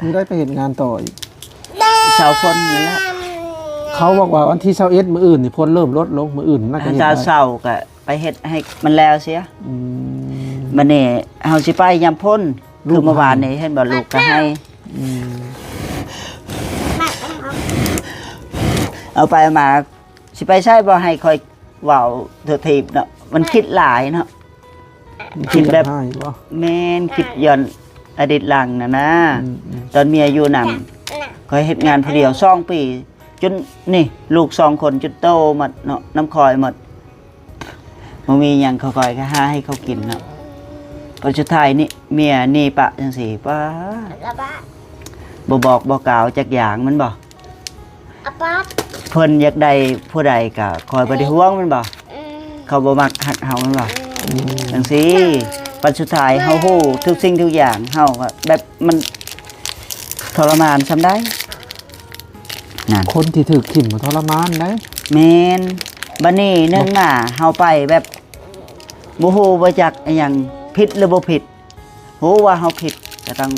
ມື້ໃດໄປເຮັດງານຕໍ່ອີກ? ເຊົ້າຝົນນີ້ແຫຼະ. ເຂົາບອກວ່າວັນທີຊາວເອັດ ມື້ອື່ນນີ້ຝົນເລີ່ມລົດລົງ, ມື້ອື່ນໜ້າຈະເຮັດໄດ້. ເຊົ້າກໍໄປເຮັດໃຫ້ມັນແລ້ວເສຍ. ອືມ ບັດນີ້ເຮົາຊິໄປຍາມຝົນ ລູກ ຄືເມື່ອວານນີ້ເຫັນບໍ່ ລູກກໍໄຫ້. ອືມ ເອົາໄປເອົາມາ ຊິໄປໃສບໍ່ໃຫ້ຂ້ອຍເວົ້າທົ່ວທີບເນາະ, ມັນຄິດຫຼາຍເນາະ. ມັນຄິດແບບຮ້າຍບໍ່? ແມ່ນ ຄິດຍ້ອນອະດີດຫຼັງນັ້ນນະ. ອືມໆ ຕອນເມຍຢູ່ນຳ ຂ້ອຍເຮັດງານຜູ້ດຽວສອງປີ ຈົນນີ້ ລູກສອງຄົນຈົນໂຕໝົດເນາະ, ນຳຂ້ອຍໝົດ. ບໍ່ມີຫຍັງ ຂ້ອຍກໍຫາໃຫ້ເຂົາກິນເນາະ. ບັດສຸດທ້າຍນີ້ ເມຍໜີປະຈັ່ງຊີ້ ປ້າ ບໍ່ບອກບໍ່ກ່າວຈັກຢ່າງ ແມ່ນບໍ່? ອາປາດ ເພິ່ນຢາກໄດ້ຜູ້ໃດກໍຂ້ອຍບໍ່ໄດ້ຫ່ວງ ແມ່ນບໍ່? ອືມ ເຂົາບໍ່ມັກຮັກເຮົາ ແມ່ນບໍ່? ອືມ ຈັ່ງຊີ້ ບັດສຸດທ້າຍເຮົາຮູ້ທຸກສິ່ງທຸກຢ່າງ ເຮົາກໍແບບມັນທໍລະມານສ່ຳໃດນັ້ນ. ຄົນທີ່ຖືກຖິ້ມກໍທໍລະມານໄດ໋. ແມ່ນ. ບັດນີ້ໜຶ່ງມາເຮົາໄປແບບບໍ່ຮູ້ບໍ່ຈັກອີ່ຫຍັງ ຜິດຫຼືບໍ່ຜິດ. ຮູ້ວ່າເຮົາຜິດກໍຕ້ອງ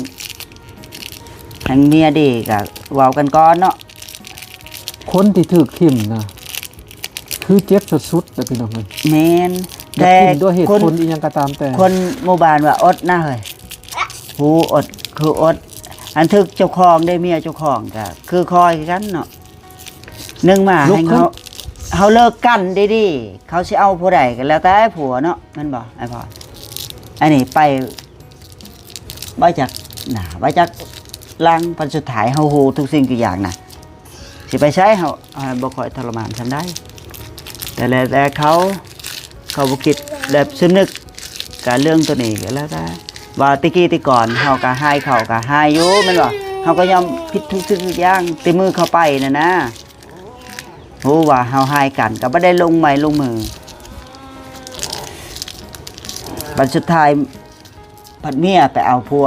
ຄັນເມຍດີກໍເວົ້າກັນກ່ອນເນາະ. ຄົນທີ່ຖືກຖິ້ມນະ ຄືເຈັບສຸດໆເດ້ພີ່ນ້ອງເອີຍ. ແມ່ນ. ຢາກຖິ້ມດ້ວຍເຫດຜົນອີ່ຫຍັງກໍຕາມແຕ່. ແຕ່ຄົນໝູ່ບ້ານວ່າອົດນະເຮີ້ຍ. ຮູ້ອົດ ຄືອົດ. ອັນຖືກເຈົ້າຂອງເດ້ ເມຍເຈົ້າຂອງກໍຄືຂ້ອຍຄືກັນເນາະ. ໜຶ່ງມາໃຫ້ເຮົາ ເຮົາເລີກກັນດີໆ ເຂົາຊິເອົາຜູ້ໃດກໍແລ້ວແຕ່ຜົວເນາະ ແມ່ນບໍ່ອ້າຍພອນ? ອັນນີ້ໄປບໍ່ຈັກໜ້າບໍ່ຈັກຫຼັງ ບັດສຸດທ້າຍເຮົາຮູ້ທຸກສິ່ງທຸກຢ່າງນະ ຊິໄປໃສເຮົາ ເຮົາບໍ່ຄ່ອຍທໍລະມານສ່ຳໃດ. ແຕ່ແລ້ວແຕ່ເຂົາ ເຂົາບໍ່ຄິດແບບສຳນຶກ ກະເລື່ອງໂຕນີ້ກໍແລ້ວແຕ່ ວ່າແຕ່ກີ້ແຕ່ກ່ອນເຮົາກໍຮ້າຍເຂົາກໍຮ້າຍຢູ່ ແມ່ນບໍ່? ເຮົາກໍຍອມຜິດທຸກສິ່ງທຸກຢ່າງ ແຕ່ມື້ເຂົາໄປນັ້ນນະ ຮູ້ວ່າເຮົາຮ້າຍກັນ ກໍບໍ່ໄດ້ລົງໄມ້ລົງມື. ບັດສຸດທ້າຍພັດເມຍໄປເອົາຜົວ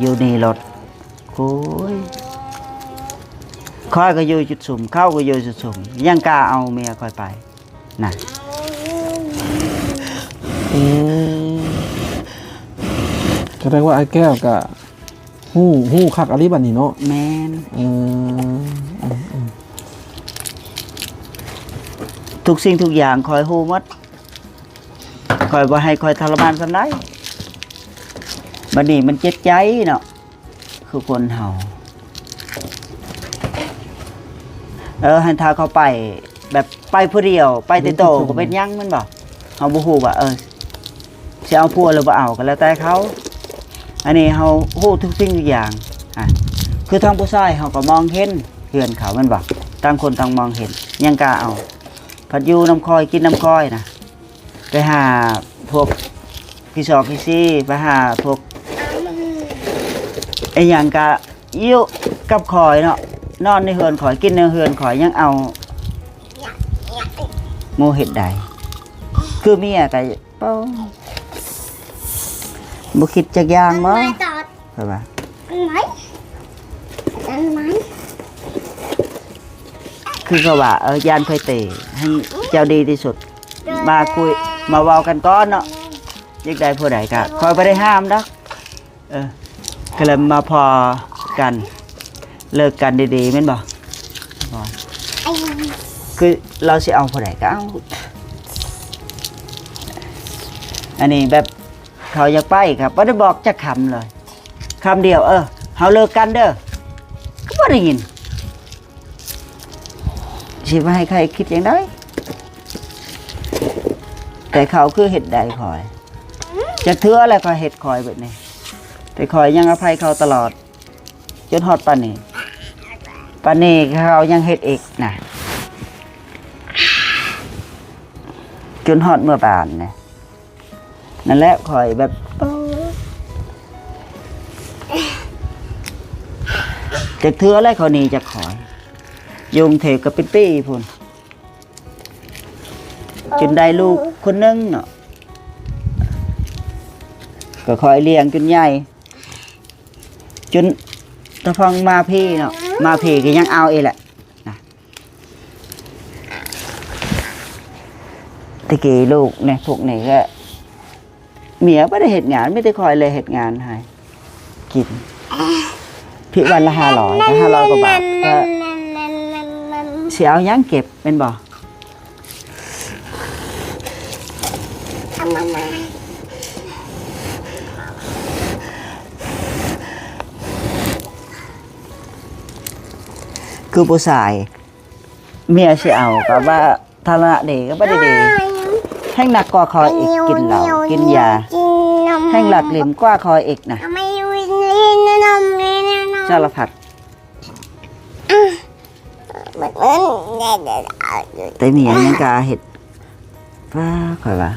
ຢູ່ນີ້ໂລດ. ໂອ້ຍ ຂ້ອຍກໍຢູ່ຈຸດຊຸມ ເຂົາກໍຢູ່ຈຸດຊຸມ ຍັງກ້າເອົາເມຍຂ້ອຍໄປ. ນະ ອືມ ສະແດງວ່າອ້າຍແກ້ວກະຮູ້ ຮູ້ຄັກອີ່ຫຼີບັດນີ້ເນາະ. ແມ່ນ. ເອີ ເອີ ເອີ ທຸກສິ່ງທຸກຢ່າງຂ້ອຍຮູ້ໝົດ ຂ້ອຍບໍ່ໃຫ້ຂ້ອຍທໍລະມານສ່ຳໃດ. ບັດນີ້ມັນເຈັບໃຈເນາະ. ຄືຄົນເຮົາ ເອີ ຫັ້ນຖ້າເຂົາໄປແບບໄປຜູ້ດຽວ ໄປແຕ່ໂຕກໍເປັນຫຍັງແມ່ນບໍ່? ເຮົາບໍ່ຮູ້ວ່າ ເອີ ຊິເອົາຜົວຫຼືບໍ່ເອົາກໍແລ້ວແຕ່ເຂົາ. ອັນນີ້ເຮົາຮູ້ທຸກສິ່ງທຸກຢ່າງ ອາ ຄືທາງຜູ້ຊາຍເຮົາກໍມອງເຫັນເຮືອນເຂົາແມ່ນບໍ່? ຕ່າງຄົນຕ່າງມອງເຫັນ ຍັງກ້າເອົາ ພັດຢູ່ນຳຂ້ອຍ ກິນນຳຂ້ອຍນະ. ໄປຫາພວກຂີ້ຊອກຂີ້ຊີ ໄປຫາພວກອີ່ຫຍັງກະຢູ່ກັບຂ້ອຍເນາະ ນອນໃນເຮືອນຂ້ອຍ ກິນໃນເຮືອນຂ້ອຍ ຍັງເອົາ ໂມເຮັດໄດ້ ຄືເມຍກະ ເອົ້າ ບໍ່ຄິດຈັກຢ່າງບໍ່? ເພິ່ນວ່າ ອັນໃໝ່ ອັນໃໝ່ ຄືເຂົາວ່າ ເອີ ຢ້ານຂ້ອຍເຕະ ໃຫ້ເຈົ້າດີທີ່ສຸດ ມາຄຸຍ ມາເວົ້າກັນກ່ອນເນາະ ຢາກໄດ້ຜູ້ໃດກະຂ້ອຍບໍ່ໄດ້ຫ້າມດອກ. ເອີ ກໍເລີຍມາພໍ້ກັນ ເລີກກັນດີໆ ແມ່ນບໍ່? ຄືລາວຊິເອົາຜູ້ໃດກໍເອົາ. ອັນນີ້ແບບ ເຂົາຢາກໄປກໍບໍ່ໄດ້ບອກຈັກຄຳເລີຍ ຄຳດຽວ ເອີ ເຮົາເລີກກັນເດີ ກໍບໍ່ໄດ້ຍິນ ຊິມາໃຫ້ຂ້ອຍຄິດຈັ່ງໃດ? ແຕ່ເຂົາຄືເຮັດໄດ້ຂ້ອຍ ຈັກເທື່ອແລ້ວເຂົາເຮັດຂ້ອຍແບບນີ້ ແຕ່ຂ້ອຍຍັງອະໄພເຂົາຕະຫຼອດ ຈົນຮອດປານນີ້ ປານນີ້ເຂົາຍັງເຮັດອີກນະ ຈົນຮອດເມື່ອບານນີ້. ນັ້ນແຫຼະ ຂ້ອຍແບບ ຈັກເທື່ອແລ້ວເຂົາໜີຈາກຂ້ອຍ ຢູ່ກຸງເທບກໍເປັນປີພຸ້ນ ຈົນໄດ້ລູກຄົນໜຶ່ງເນາະ ກໍຂ້ອຍລ້ຽງຈົນໃຫຍ່ ຈົນຕາຟັງມາພີ້ເນາະ ມາພີ້ກໍຍັງເອົາອີກແຫຼະ. ນະ ແຕ່ກີ້ລູກນີ້ ພວກນີ້ກໍ ເມຍບໍ່ໄດ້ເຮັດງານ ມີແຕ່ຂ້ອຍແຫຼະເຮັດງານໃຫ້ກິນ. ພິກວັນລະຫ້າຮ້ອຍ ກໍຫ້າຮ້ອຍກວ່າບາດ ກໍຊິເອົາຫຍັງເກັບແມ່ນບໍ່? ຄືຜູ້ຊາຍ ເມຍຊິເອົາກໍວ່າຖານະເດກໍບໍ່ໄດ້ດີ ແຮ່ງໜັກກວ່າຂ້ອຍອີກ ກິນເຫຼົ້າກິນຢາ ແຮ່ງລັກເຫຼັ້ນກວ່າຂ້ອຍອີກນະ ສາລະພັດ ແຕ່ເມຍຍັງກະເຮັດ ປ້າ ຂ້ອຍວ່າ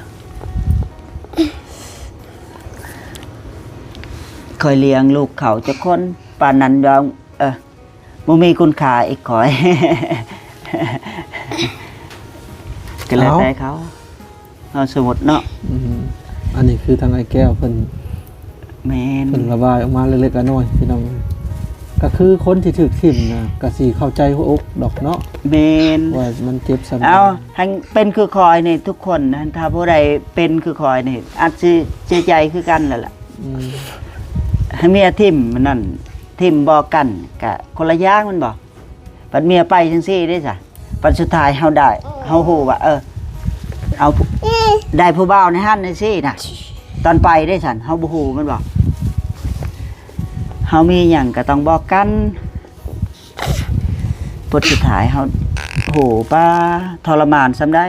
ຂ້ອຍລ້ຽງລູກເຂົາຈັກຄົນປານນັ້ນດອງ ເອີ ບໍ່ມີຄຸນຄ່າອີກຂ້ອຍ ກໍແລ້ວແຕ່ເຂົາ ເຮົາສົມມຸດເນາະ ອືມ ອັນນີ້ຄືທາງອ້າຍແກ້ວເພິ່ນ ແມ່ນ ເພິ່ນລະບາຍອອກມາເລັກໆນ້ອຍໆ ພີ່ນ້ອງ ກໍຄືຄົນທີ່ຖືກຖິ້ມນະ ກໍຊິເຂົ້າໃຈຫົວອົກດອກເນາະ ແມ່ນ ວ່າມັນເຈັບສ່ຳໃດ ເອົາ ໃຫ້ເປັນຄືຂ້ອຍນີ້ ທຸກຄົນນະ ຖ້າຜູ້ໃດເປັນຄືຂ້ອຍນີ້ ອາດຊິເສຍໃຈຄືກັນແລ້ວລະ ອືມ ໃຫ້ເມຍຖິ້ມອັນນັ້ນ ຖິ້ມບອກກັນ ກະຄົນລະຢ່າງແມ່ນບໍ່? ບັດເມຍໄປຈັ່ງຊີ້ເດ້ຊະ ບັດສຸດທ້າຍເຮົາໄດ້ ເຮົາຮູ້ວ່າ ເອີ ເອົາ ໄດ້ຜູ້ບ່າວໃນຫັ້ນໃນຊີ້ນະ ຕອນໄປເດ້ຊັ້ນ ເຮົາບໍ່ຮູ້ແມ່ນບໍ່? ເຮົາມີຫຍັງກໍຕ້ອງບອກກັນ ບົດສຸດທ້າຍເຮົາ ໂຫ ປ້າ ທໍລະມານສ່ຳໃດ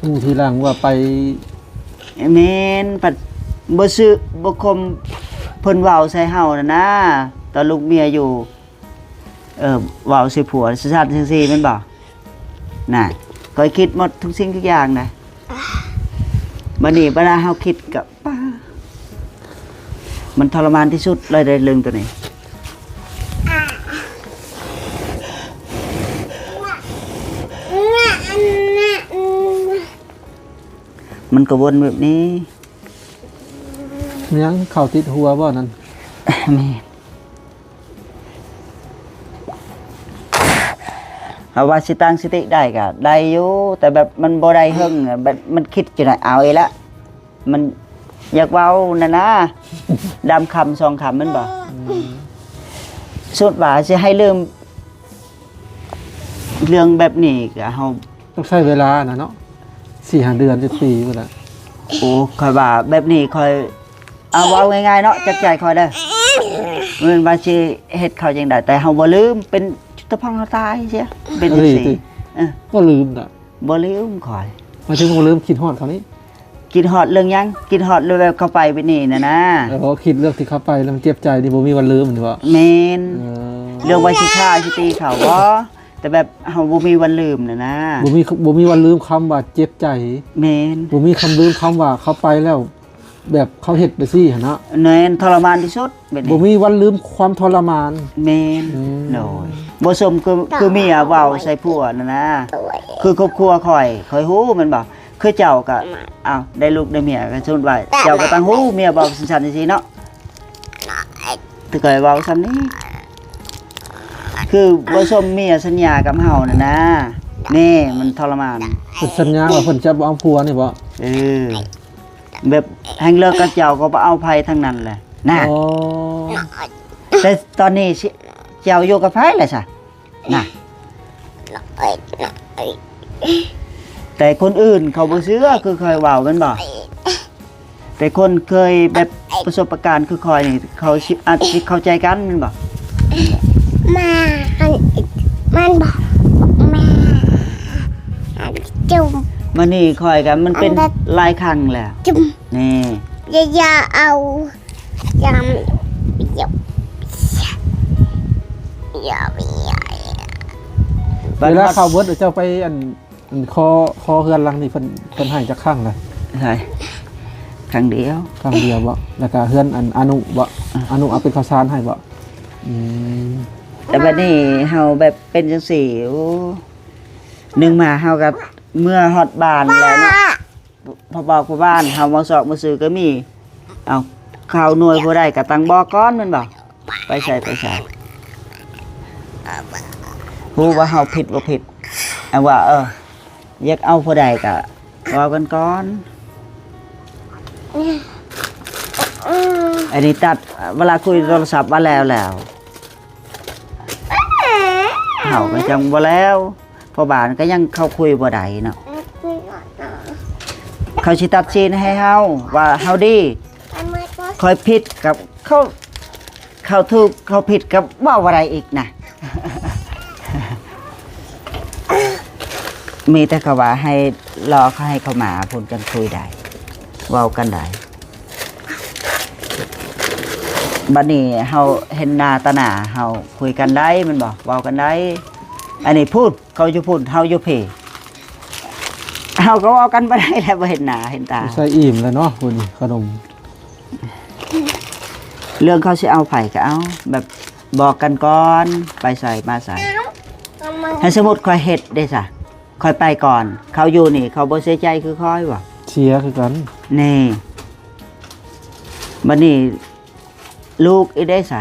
ຮູ້ທີຫຼັງວ່າໄປ ແມ່ນ ພັດບໍ່ຊື່ບໍ່ຄົມ ເພິ່ນເວົ້າໃສ່ເຮົານະນາ ຕອນລູກເມຍຢູ່ ເອີ ເວົ້າໃສ່ຜົວຊັ້ນໆ ຈັ່ງຊີ້ແມ່ນບໍ່? ນະ ຂ້ອຍຄິດໝົດທຸກສິ່ງທຸກຢ່າງນະ ບັດນີ້ເວລາເຮົາຄິດກໍ ປ້າ ມັນທໍລະມານທີ່ສຸດເລີຍເດ້ເລື່ອງໂຕນີ້. ມັນກໍວົນແບບນີ້. ແມ່ນຫຍັງ ເຂົ້າຕິດຫົວບໍ່ນັ້ນ? ແມ່ນ. ເຮົາວ່າຊິຕັ້ງສະຕິໄດ້ກໍໄດ້ຢູ່ ແຕ່ແບບມັນບໍ່ໄດ້ເຫິງ ແບບມັນຄິດຈັ່ງໃດເອົາອີກລະ ມັນຢາກເວົ້ານັ້ນນະ ດຳຄຳສອງຄຳແມ່ນບໍ່? ອືມ ສົມມຸດວ່າຊິໃຫ້ລືມເລື່ອງແບບນີ້ກໍເຮົາ ຕ້ອງໃຊ້ເວລານະເນາະ ສີ່ຫ້າເດືອນ ຈັກປີພຸ້ນລະ. ໂອ້ ຂ້ອຍວ່າແບບນີ້ຂ້ອຍ ເອົາເວົ້າງ່າຍໆເນາະ ຈາກໃຈຂ້ອຍເດີ ບໍ່ແມ່ນວ່າຊິເຮັດເຂົາຈັ່ງໃດ ແຕ່ເຮົາບໍ່ລືມ ເປັນຈຸດຕະພອງເຮົາຕາຍເສຍ ເປັນຈັ່ງຊີ້ ເອີ ບໍ່ລືມນະ ບໍ່ລືມຂ້ອຍ ໝາຍເຖິງບໍ່ລືມ ຄິດຮອດເຂົານີ້ ຄິດຮອດເລື່ອງຫຍັງ? ຄິດຮອດເລື່ອງແບບເຂົາໄປແບບນີ້ນະນາ ເອີ ຄິດເລື່ອງທີ່ເຂົາໄປແລ້ວມັນເຈັບໃຈນີ້ ບໍ່ມີວັນລືມແມ່ນບໍ່? ແມ່ນ ເອີ ເລື່ອງວ່າຊິຂ້າຊິຕີເຂົາບໍ່ ແຕ່ແບບເຮົາບໍ່ມີວັນລືມນະນາ ບໍ່ມີ ບໍ່ມີວັນລືມຄຳວ່າເຈັບໃຈ ແມ່ນ ບໍ່ມີຄຳລືມຄຳວ່າເຂົາໄປແລ້ວ ແບບເຂົາເຮັດໄປຊີ້ຫັ້ນນະ ແມ່ນ ທໍລະມານທີ່ສຸດແບບນີ້ ບໍ່ມີວັນລືມຄວາມທໍລະມານ ແມ່ນ ອືມ ໂດຍ ບໍ່ສົມຄື ຄືເມຍເວົ້າໃສ່ຜົວນະນາ ຄືຄອບຄົວຂ້ອຍ ຂ້ອຍຮູ້ແມ່ນບໍ່ ຄືເຈົ້າກໍ ອ້າວ ໄດ້ລູກໄດ້ເມຍ ກໍສົມມຸດວ່າເຈົ້າກໍຕ້ອງຮູ້ ເມຍເວົ້າຊັ້ນໆ ຈັ່ງຊີ້ເນາະ ແຕ່ຂ້ອຍເວົ້າສ່ຳນີ້ ຄືບໍ່ສົມເມຍສັນຍາກັບເຮົານະນາ ແນ່ ມັນທໍລະມານ ເພິ່ນສັນຍາວ່າເພິ່ນຈະບໍ່ເອົາຜົວນີ້ບໍ່? ເອີ ແບບແຮ່ງເລີກກັບເຈົ້າກໍບໍ່ເອົາໃຜທັງນັ້ນແຫຼະນະ ໂອ້ ແຕ່ຕອນນີ້ຊິ ເຈົ້າຢູ່ກັບໃຜລະຊະນະ ແຕ່ຄົນອື່ນເຂົາບໍ່ເຊື່ອຄືຂ້ອຍເວົ້າແມ່ນບໍ່? ແຕ່ຄົນເຄີຍແບບປະສົບປະການຄືຂ້ອຍນີ້ ເຂົາຊິ ອາດຊິເຂົ້າໃຈກັນແມ່ນບໍ່? ມາ ອັນ ມັນບໍ່ ມາ ອັນ ຈຸ່ມ ມານີ້ຂ້ອຍກໍມັນເປັນ ອັນ ຫຼາຍຄັ້ງແລ້ວ ຈຸ່ມ ນີ້ ຢ່າ ຢ່າເອົາ ຢ່າ ຢ່າ ຢ່າ ເວລາເຂົ້າເບິດ ເຈົ້າໄປ ອັນ ອັນ ຂໍ ຂໍເຮືອນຫຼັງນີ້ເພິ່ນ ເພິ່ນໃຫ້ຈັກຄັ້ງລະ? ໃຫ້ຄັ້ງດຽວ ຄັ້ງດຽວບໍ? ແລ້ວກະເຮືອນ ອັນ ອານຸບໍ? ອາ ອານຸເອົາເປັນເຂົ້າສານໃຫ້ບໍ? ອືມ ແຕ່ບັດນີ້ເຮົາແບບເປັນຈັ່ງຊີ້ ໂອ້ ໜຶ່ງມາເຮົາກໍເມືອຮອດບ້ານແລ້ວເນາະ ພໍ່ບອກພໍ່ບ້ານເຮົາມາຊອກມາຊື້ກໍມີ ເອົາ ເຂົ້າໜ່ວຍຜູ້ໃດກໍຕ້ອງບອກກ່ອນແມ່ນບໍ່? ໄປໃສໄປໃສ ຮູ້ວ່າເຮົາຜິດບໍ່ຜິດ ອັນວ່າ ເອີ ຢາກເອົາຜູ້ໃດກະເວົ້າກັນກ່ອນ ອັນນີ້ຕັດ ເວລາຄຸຍໂທລະສັບວ່າແລ້ວແລ້ວ ເຮົາກໍຍັງບໍ່ແລ້ວ ພໍ່ບ້ານກໍຍັງເຂົ້າຄຸຍບໍ່ໄດ້ເນາະ. ເຂົາຊິຕັດສິນໃຫ້ເຮົາວ່າເຮົາດີ ຂ້ອຍຜິດກັບເຂົາ ເຂົາຖືກເຂົາຜິດກໍເວົ້າບໍ່ໄດ້ອີກນະ. ມີແຕ່ເຂົາວ່າໃຫ້ລໍເຂົາ ໃຫ້ເຂົາມາພຸ້ນຈັ່ງຄຸຍໄດ້ ເວົ້າກັນໄດ້. ບັດນີ້ເຮົາເຫັນໜ້າຕໍ່ໜ້າ ເຮົາຄຸຍກັນໄດ້ແມ່ນບໍ່? ເວົ້າກັນໄດ້. ອັນນີ້ພຸ້ນ ເຂົາຢູ່ພຸ້ນ ເຮົາຢູ່ພີ້ ເຮົາກໍເວົ້າກັນບໍ່ໄດ້ແລ້ວ ບໍ່ເຫັນໜ້າເຫັນຕາ. ໃສ່ອີ່ມແລ້ວເນາະ ພຸ້ນ ຂະໜົມ. ເລື່ອງເຂົາຊິເອົາໃຜກໍເອົາ ແບບບອກກັນກ່ອນ ໄປໃສມາໃສ. ຖ້າສົມມຸດຂ້ອຍເຮັດເດ້ຊະ ຂ້ອຍໄປກ່ອນ ເຂົາຢູ່ນີ້ ເຂົາບໍ່ເສຍໃຈຄືຂ້ອຍບໍ່? ເສຍຄືກັນ. ນີ້ ບັດນີ້ລູກອີກເດ້ຊະ.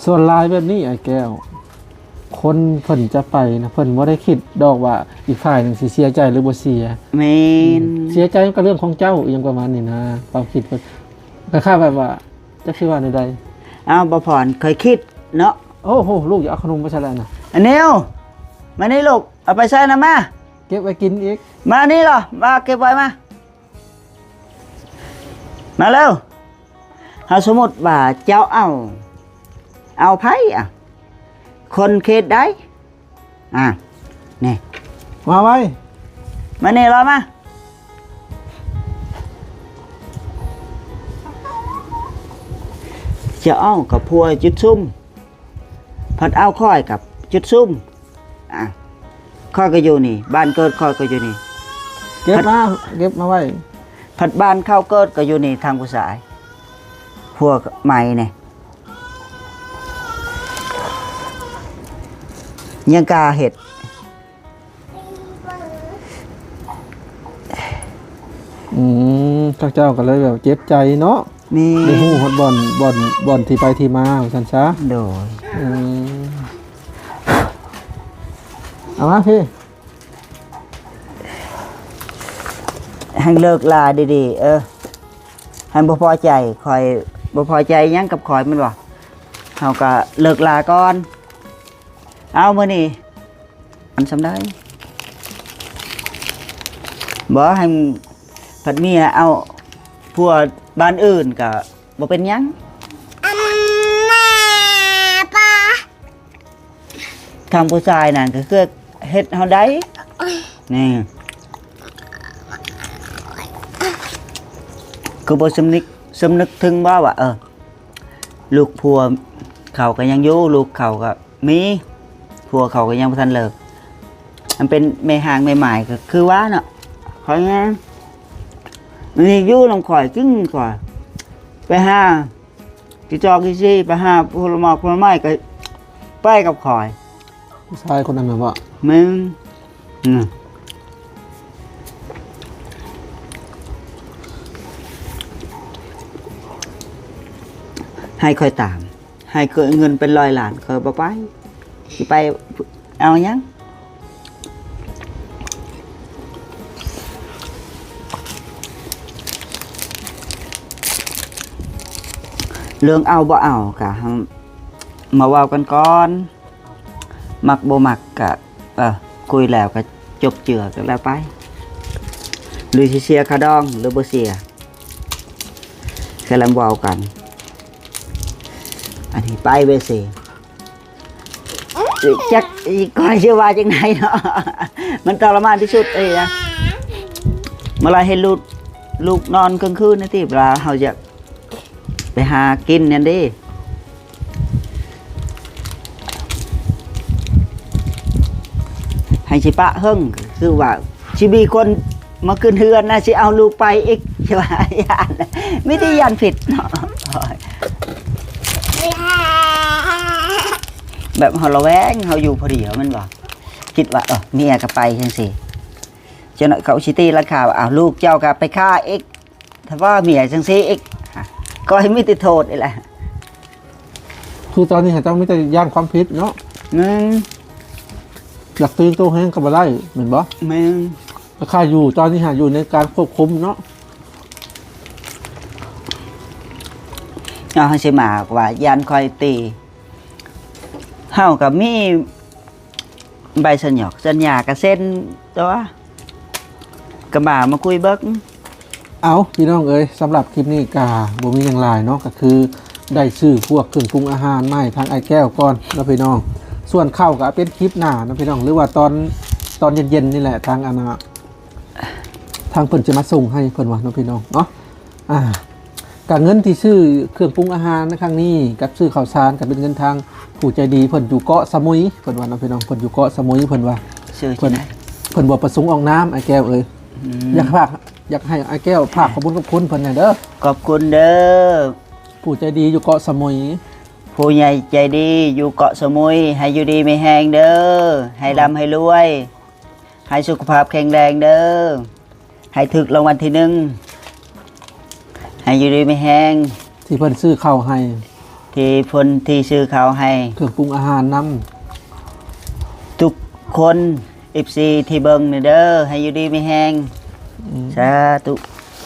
ສ່ວນຫຼາຍແບບນີ້ອ້າຍແກ້ວ ຄົນເພິ່ນຈະໄປນະ ເພິ່ນບໍ່ໄດ້ຄິດດອກວ່າອີກຝ່າຍໜຶ່ງຊິເສຍໃຈຫຼືບໍ່ເສຍ. ແມ່ນ. ເສຍໃຈມັນກໍເລື່ອງຂອງເຈົ້າ ອີ່ຫຍັງປະມານນີ້ນະ ຄວາມຄິດເພິ່ນ. ຄ້າຍໆແບບວ່າ ຈັກຊິວ່າແນວໃດ. ອ້າວ ບໍ່ພອນ ຂ້ອຍຄິດເນາະ. ໂອ້ໂຫ ລູກຢາກເອົາຂະໜົມໄປໃສແລ້ວນະ? ອັນນິວ ມານີ້ລູກ ເອົາໄປໃສ່ນຳມາ ເກັບໄວ້ກິນອີກ. ມານີ້ລະ ມາເກັບໄວ້ມາ ມາເລັວ. ເຮົາສົມມຸດວ່າເຈົ້າເອົາ ເອົາໃຜອະ? ຄົນເຂດໃດ? ອ່າ ນີ້ ມາໄວ ມານີ້ລະມາ. ຈະເອົາກັບຜົວຈຸດຊຸມ ພັດເອົາຂ້ອຍກັບຈຸດຊຸມ. ອ່າ ຂ້ອຍກໍຢູ່ນີ້ ບ້ານເກີດຂ້ອຍກໍຢູ່ນີ້. ເກັບມາ ເກັບມາໄວ້. ພັດບ້ານເຂົາເກີດກໍຢູ່ນີ້ ທາງຜູ້ຊາຍ ຜົວໃໝ່ນີ້ ຍັງກ້າເຮັດ. ອືມ ເຂົາເຈົ້າກໍເລີຍແບບເຈັບໃຈເນາະ. ແມ່ນ. ໄດ້ຮູ້ຮອດບ່ອນ ບ່ອນ ບ່ອນທີ່ໄປທີ່ມາ ວ່າຊັ້ນຊະ. ໂດຍ. ອືມ ເອົາມາພີ້ ໃຫ້ເລີກລາດີໆ ເອີ ໃຫ້ບໍ່ພໍໃຈ ຂ້ອຍບໍ່ພໍໃຈຫຍັງກັບຂ້ອຍແມ່ນບໍ່? ເຮົາກໍເລີກລາກ່ອນ. ເອົາ ມື້ນີ້ ອັນສ່ຳໃດ ບໍ່ໃຫ້ ພັດເມຍເອົາຜົວບ້ານອື່ນກໍບໍ່ເປັນຫຍັງ. ອັນນາປາ ທາງຜູ້ຊາຍນັ້ນກໍຄືເຮັດເຮົາໄດ້. ໂອ້ຍ ນີ້ ຄືບໍ່ສຳນຶກ ສຳນຶກເຖິງບໍ່ວ່າ ເອີ ລູກຜົວເຂົາກໍຍັງຢູ່ ລູກເຂົາກໍມີ ຜົວເຂົາກໍຍັງບໍ່ທັນເລີກ. ມັນເປັນແມ່ຮ້າງແມ່ໝ້າຍກໍຄືວ່າເນາະ ຂ້ອຍຍັງ ນີ້ຢູ່ນຳຂ້ອຍ ກິນຂ້ອຍ ໄປຫາກິນຈອກກິນຊີ ໄປຫາຜົນລະໝາກຜົນລະໄມ້ກໍໄປກັບຂ້ອຍ. ຜູ້ຊາຍຄົນນັ້ນນະບໍ່? ແມ່ນ. ອືມ ໃຫ້ຂ້ອຍຕາມ ໃຫ້ເງິນເປັນຮ້ອຍລ້ານ ຂ້ອຍບໍ່ໄປ. ຊິໄປເອົາຫຍັງ? ເລື່ອງເອົາບໍ່ເອົາກະມາເວົ້າກັນກ່ອນ. ມັກບໍ່ມັກກະ ເອີ ຄຸຍແລ້ວກະຈົບເຈືອກັນແລ້ວໄປ ຫຼືຊິເສຍຄ່າດອງ ຫຼືບໍ່ເສຍ ກຳລັງເວົ້າກັນ. ອັນນີ້ໄປເວເສ ຈັກຂ້ອຍຊິວ່າຈັ່ງໃດເນາະ ມັນທໍລະມານທີ່ສຸດເລີຍນະ. ເມື່ອລາເຫັນລູກ ລູກນອນກາງຄືນນະຕິ ເວລາເຮົາຢາກ ໄປຫາກິນນັ້ນເດ້ ໃຫ້ຊິປະເຫິງ ຄືວ່າຊິມີຄົນມາຂຶ້ນເຮືອນນະ ຊິເອົາລູກໄປອີກ ຊິວ່າຢ້ານ ມີແຕ່ຢ້ານຜິດເນາະ. ແບບເຮົາລະແວງ ເຮົາຢູ່ຜູ້ດຽວແມ່ນບໍ່? ຄິດວ່າ ເອີ ເມຍກໍໄປຈັ່ງຊີ້ ຈັກໜ້ອຍເຂົາຊິຕີລາຄາວ່າ ອ້າວ ລູກເຈົ້າກໍໄປຄ້າອີກ ຖ້າວ່າເມຍຈັ່ງຊີ້ອີກ ກໍໃຫ້ມີແຕ່ໂທດນີ້ແຫຼະ. ຄືຕອນນີ້ຫາເຈົ້າມີແຕ່ຢ້ານຄວາມຜິດເນາະ. ແມ່ນ. ຢາກຕີໂຕແຮງກໍບໍ່ໄດ້ແມ່ນບໍ່? ແມ່ນ. ລາຄາຢູ່ຕອນນີ້ຫາຢູ່ໃນການຄວບຄຸມເນາະ. ເອົາໃຫ້ຊິມາວ່າຢ້ານຂ້ອຍຕີ ເຮົາກໍມີ ໃບສັນຫຍອກສັນຍາກະເຊັນຕົວະ ກະມາ ມາຄຸຍເບິ່ງ. ເອົາ ພີ່ນ້ອງເອີຍ ສຳລັບຄລິບນີ້ກະບໍ່ມີຫຍັງຫຼາຍເນາະ ກະຄືໄດ້ຊື້ພວກເຄື່ອງປຸງອາຫານມາໃຫ້ທາງອ້າຍແກ້ວກ່ອນເນາະພີ່ນ້ອງ. ສ່ວນເຂົ້າກະເປັນຄລິບໜ້າເນາະພີ່ນ້ອງ ຫຼືວ່າຕອນ ຕອນເຢັນໆນີ້ແຫຼະ ທາງອັນນ່າ ທາງເພິ່ນຈະມາສົ່ງໃຫ້ ເພິ່ນວ່າເນາະພີ່ນ້ອງເນາະ. ອ່າ ກະເງິນທີ່ຊື້ເຄື່ອງປຸງອາຫານໃນຄັ້ງນີ້ ກັບຊື້ເຂົ້າສານ ກະເປັນເງິນທາງຜູ້ໃຈດີ ເພິ່ນຢູ່ເກາະສະໝຸຍ ເພິ່ນວ່າເນາະພີ່ນ້ອງ ເພິ່ນຢູ່ເກາະສະໝຸຍ ເພິ່ນວ່າ ຊື່ ເພິ່ນ ຈັ່ງໃດ? ເພິ່ນບໍ່ປະສົງອອກນາມ ອ້າຍແກ້ວເອີຍ. ອືມ ຢາກຝາກ ຢາກໃຫ້ອ້າຍແກ້ວຝາກຂອບຄຸນ ຂອບຄຸນເພິ່ນແດ່ເດີ. ຂອບຄຸນເດີ ຜູ້ໃຈດີຢູ່ເກາະສະໝຸຍ ຜູ້ໃຫຍ່ໃຈດີຢູ່ເກາະສະໝຸຍ ໃຫ້ຢູ່ດີມີແຮງເດີ ໃຫ້ລ່ຳໃຫ້ລວຍ ໃຫ້ສຸຂະພາບແຂງແຮງເດີ ໃຫ້ຖືກລາງວັນທີໜຶ່ງ ໃຫ້ຢູ່ດີມີແຮງ ທີ່ເພິ່ນຊື້ເຂົ້າໃຫ້ ທີ່ເພິ່ນ ທີ່ຊື້ເຂົ້າໃຫ້ ເຄື່ອງປຸງອາຫານນຳ ທຸກຄົນ ເອັຟຊີ ທີ່ເບິ່ງນີ້ເດີ ໃຫ້ຢູ່ດີມີແຮງ. ອືມ ສາທຸ.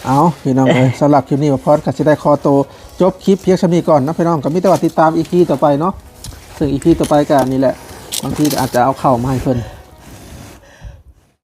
ເອົາ ພີ່ນ້ອງເອີຍ ສຳລັບຄລິບນີ້ ບ່າວພອນກະຊິໄດ້ຂໍໂຕຈົບຄລິບພຽງສ່ຳນີ້ກ່ອນເນາະພີ່ນ້ອງ ກະມີແຕ່ວ່າຕິດຕາມອີພີຕໍ່ໄປເນາະ ເຊິ່ງອີພີຕໍ່ໄປກະນີ້ແຫຼະ ບາງທີກະອາດຈະເອົາເຂົ້າມາໃຫ້ເພິ່ນ